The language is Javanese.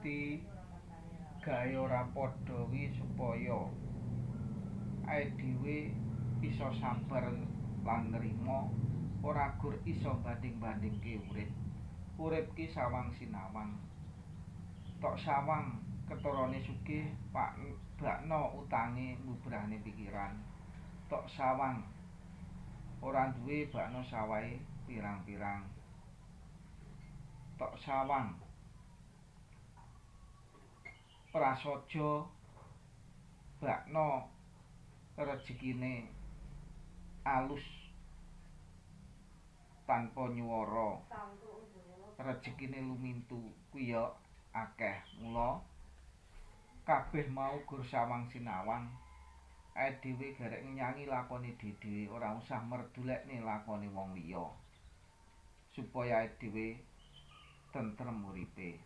Digawe ora padha kuwi supaya awake dhewe iso sabar lan nrima, ora gur iso banding-bandingke urip. Urip ki sawang sinawang. Tok sawang ketarane sugih bakno utange mbubrahne pikiran. Tok sawang ora duwe bakno sawahe pirang-pirang. Tok sawang prasaja bakno rejekine alus tanpa nyuwara, rejekine lumintu kuwi ya akeh. Mula kabeh mau gur sawang sinawang. Awake dhewe garek ngenyangi lakone dhewe, ora usah merdulekne lakone wong liya, supaya awake dhewe tentrem uripe.